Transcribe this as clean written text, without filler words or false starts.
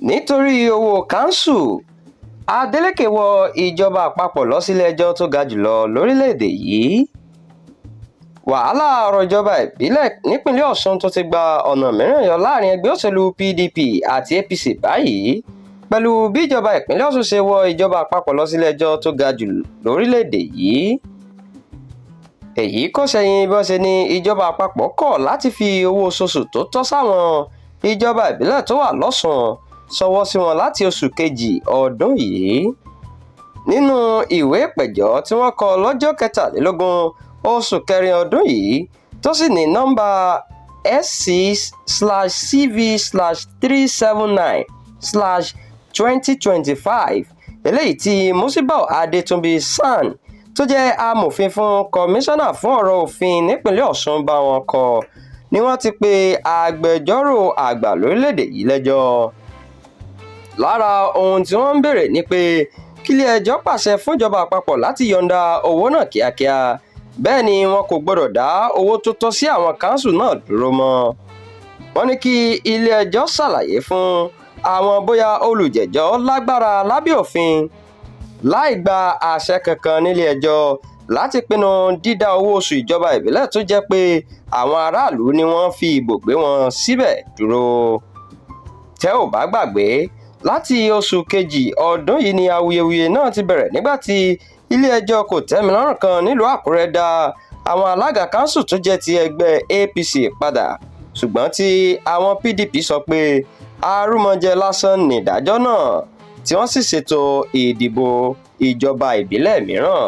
Nítorí owó kanṣu, Adeleke wọ ìjọba àpapọ̀ lọ sílé-ẹjọ́ tó ga jù lọ lórílẹ̀-èdè yìí. Wàhálà ọ̀rọ̀ ìjọba ìbílẹ̀ nípínlẹ̀ Ọ̀sùn tún ti gba ọ̀nà mìíràn yọ láàrin ẹgbẹ́ òṣèlú PDP àti APC báyìí, pẹ̀lú bí ìjọba ìpínlẹ̀ Ọ̀sùn ṣe wọ ìjọba àpapọ̀ lọ sílé-ẹjọ́ tó ga jù lórílẹ̀-èdè yìí. Èyí kò ṣẹ̀yìn bí wọ́n ṣe ní ìjọba àpapọ̀ kọ̀ láti fi owó oṣooṣù tó tọ́ sáwọn ìjọba ìbílẹ̀ tó wà lọ́sùn ṣọwọ́ sí wọn láti oṣù kejì ọdún yìí. Nínú ìwé ìpẹ̀jọ́ tí wọ́n kọ lọ́jọ́ 23 oṣù kẹrin ọdún yìí, tó sì ní nọ́ńbà S6/CV/379/2025, eléyìí tí Musibau Adétúnbí SAN, tó jẹ́ amòfin fún kọmíṣánná fún ọ̀rọ̀ òfin nípìnlẹ̀ Ọ̀sùn bá wọn kọ, ni wọ́n ti pe agbẹjọ́rò àgbà lórílẹ̀-èdè yìí lẹ́jọ́. Lára ohun tí wọ́n ń béèrè ni pé kílé-ẹjọ́ pàṣẹ fúnjọba àpapọ̀ láti yọ̀ǹda owó náà kíákíá, bẹ́ẹ̀ ni wọn kò gbọdọ̀ dá owó tó tọ́ sí àwọn kanṣu náà dúró mọ́. Wọ́n ní kí ilé-ẹjọ́ ṣàlàyé fún àwọn bóyá olùjẹ́jọ́ lágbára lábẹ́ òfin láì gba àṣẹ kankan nílé-ẹjọ́ láti pinnu dídá owó oṣù ìjọba ìbílẹ̀ tó jẹ́ pé àwọn aráàlú ni wọ́n fi ìbò gbé wọn síbẹ̀ dúró. Tẹ́ ò bá gbàgbé, láti oṣù kejì ọdún yìí ni awuyewuye náà ti bẹ̀rẹ̀, nígbà tí ilé-ẹjọ́ kò-tẹ́-mi-lọ́rùn kan nílùú Àkúrẹ́ dá àwọn alága kanṣu tó jẹ́ ti ẹgbẹ́ APC padà, ṣùgbọ́n tí àwọn PDP sọ pé arúmọjẹ lásán nìdájọ́ náà, tí wọ́n sì ṣètò ìdìbò ìjọba ìbílẹ̀ mìíràn.